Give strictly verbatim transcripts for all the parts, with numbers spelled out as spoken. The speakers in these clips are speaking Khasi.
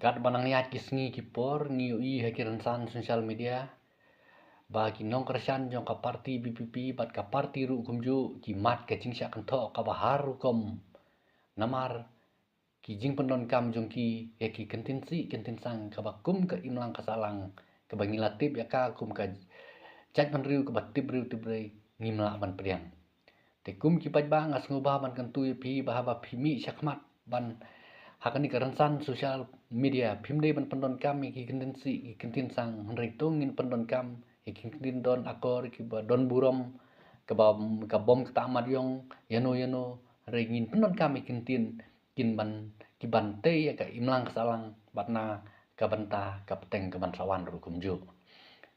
Katba nang ïaid ki sngi ki por ngi ïohi ha ki rynsan social media ba ki nongkyrshan jong ka parti VPP bad ka parti ruh kumjuh ki mad ka jingshah kynthoh kaba har rukom. Namar ki jingpyndonkam jong ki ïa ki kyntien sih kyntien sang kaba kum ka imlang ka sahlang kaba ngi la tip ïa ka kum ka jaitbynriew kaba tip briew tip briew ngim lah ban pdiang. Te kum ki paidbah nga sngewbha ban kyntu ïa phi ba haba phi mih shakhmat ban ha kane ka rynsan social media phim dei ban pyndonkam ïa ki kyntien sih ki kyntien sang, hynrei to ngin pyndonkam ïa ki kyntien don akor kiba don burom, kaba ka bom kata mat ïong ïano ïano, hynrei ngin pyndonkam ïa ki kyntien kin ban ki ban tei ïa ka imlang ka sahlang bad na ka bynta ka bteng ka ban sa wan ruh kumjuh.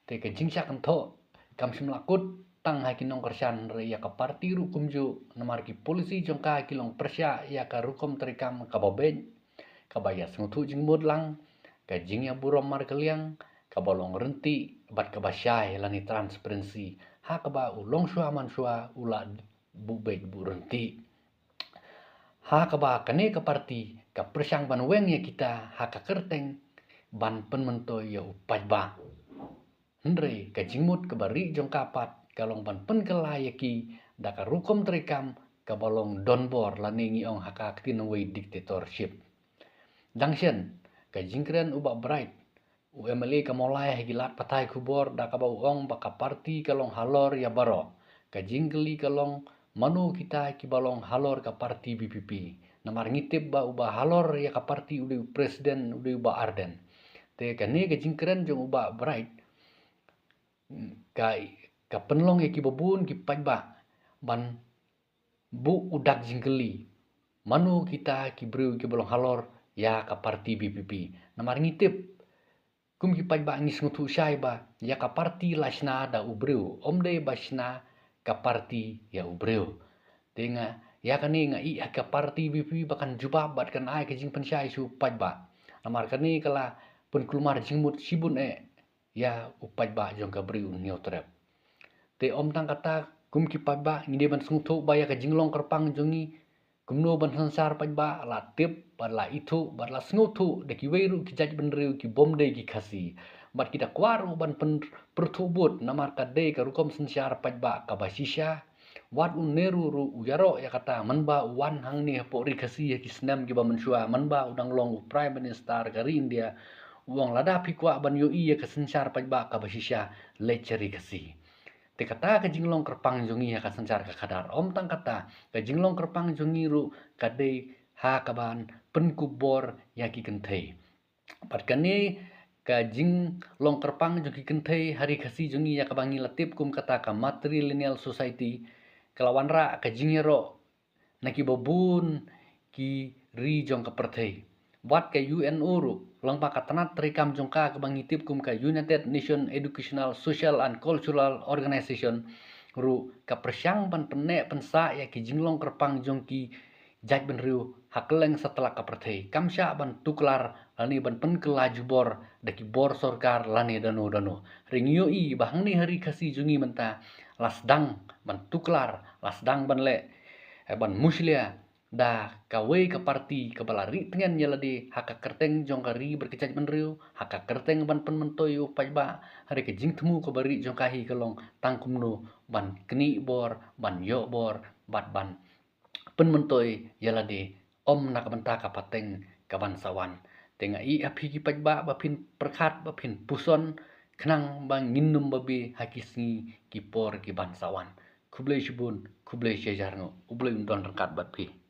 Te ka jingshah kynthoh kam shym la kut tang ha ki nongkyrshan hynrei ïa ka parti ruh kumjuh, namar ki polisi jong ka ki long pyrshah ïa ka rukom treikam kaba beit, kaba ïa sngewthuh jingmut lang, ka jingïaburom markylliang kaba long ryntih bad kaba shai lane transparency, ha kaba u longshuwa manshuwa u la buh beit buh ryntih. Ha kaba kane ka parti ka pyrshang ban weng ïa kita ha ka kyrteng ban pynmyntoi ïa u paidbah. Hynrei ka jingmut kaba rieh jong ka pat ka long ban pynkylla ïa ki da ka rukom treikam kaba long donbor lane ngi ong ha ka ktien nongwei dictatorship. Dang shen ka jingkren u Bah Bright, u MLA ka Mawlai ha ki lad pathai khubor da kaba u ong ba ka parti ka long halor ïa baroh. Ka jingkylli ka long mano kita kiba long halor ka parti VPP. Namar ngi tip ba uba halor ïa ka parti u dei u president u dei u Bah Ardent. Te kane ka jingkren jong u Bah Bright ka ka pynlong ïa kiba bun ki paidbah ban buh u dak jingkylli mano kita ki briew kiba long halor ïa ka parti VPP. Namar ngi tip kum ki paidbah ngi sngewthuh shai ba ïa ka parti la shna da u briew, ym dei ba shna ka parti ïa u briew. Te nga ïa kane nga ïohi ha ka parti VPP ba kan jubab bad kan ai ka jingpynshai sha u paidbah. Namar kane ka la pynkulmar jingmut shibun eh ïa u paidbah jong ka Bri u Hynñiewtrep. Te ym tang kata, kum ki paidbah ngi dei ban sngewthuh ba ïa ka jinglong kyrpang jong ngi kumno ban synshar paidbah la tip bad la ithuh bad la sngewthuh da kiwei ruh ki jaitbynriew ki bym dei ki Khasi. Bad ki da kwah ruh ban pyn pyrthuh bud namar ka dei ka rukom synshar paidbah kaba shisha. Wat u Nehru ruh u ïaroh ïa kata mynba u wan hangne hapoh Ri Khasi ha ki snem kiba mynshuwa mynba u dang long u Prime Minister ka ri India. U ong lada phi kwah ban ïohi ïa ka synshar paidbah kaba shisha, leit sha Ri Khasi. Te kata ka jinglong kyrpang jong ngi ha ka synshar ka khadar. Ym tang kata, ka jinglong kyrpang jong ngi ruh ka dei ha kaban pynkup bor ïa ki kynthei. Bad kane ka jinglong kyrpang jong ki kynthei ha Ri Khasi jong ngi ïa kaba ngi la tip kum kata ka matrilineal society ka la wanrah ka jingïaroh na kiba bun ki ri jong ka pyrthei. Wat ka UNO ruh lyngba ka tnat treikam jong ka kaba ngi tip kum ka United Nation Educational, Social and Cultural Organization ruh ka pyrshang ban pynneh pynsah ïa ki jinglong kyrpang jong ki jaitbynriew ha kylleng satlak ka pyrthei. Kam shah ban tuklar lane ban pynkylla jubor da ki bor sorkar lane dano dano. Hynrei ngi ïohi ba hangne ha Ri Khasi jong ngi mynta la sdang ban tuklar, la sdang ban leh, eh, ban mushlia da kawei ka parti kaba la rieh tngen ïa lade ha ka kyrteng jong ka ri bad ka jaitbynriew, ha ka kyrteng ban pynmyntoi u paidbah. Hynrei ka jingthmu kaba rieh jong ka hi ka long tang kumno ban knieh bor, ban ïoh bor bad ban pynmyntoi ïa lade ym na ka bynta ka pateng kaban sa wan. Te nga ïohi ha phi ki paidbah ba phin pyrkhat ba phin puson khnang ba ngin ym babe ha ki sngi ki por kiban sa wan. Khublei shibun, khublei shihajar nguh. U Blei un don ryngkat bad phi.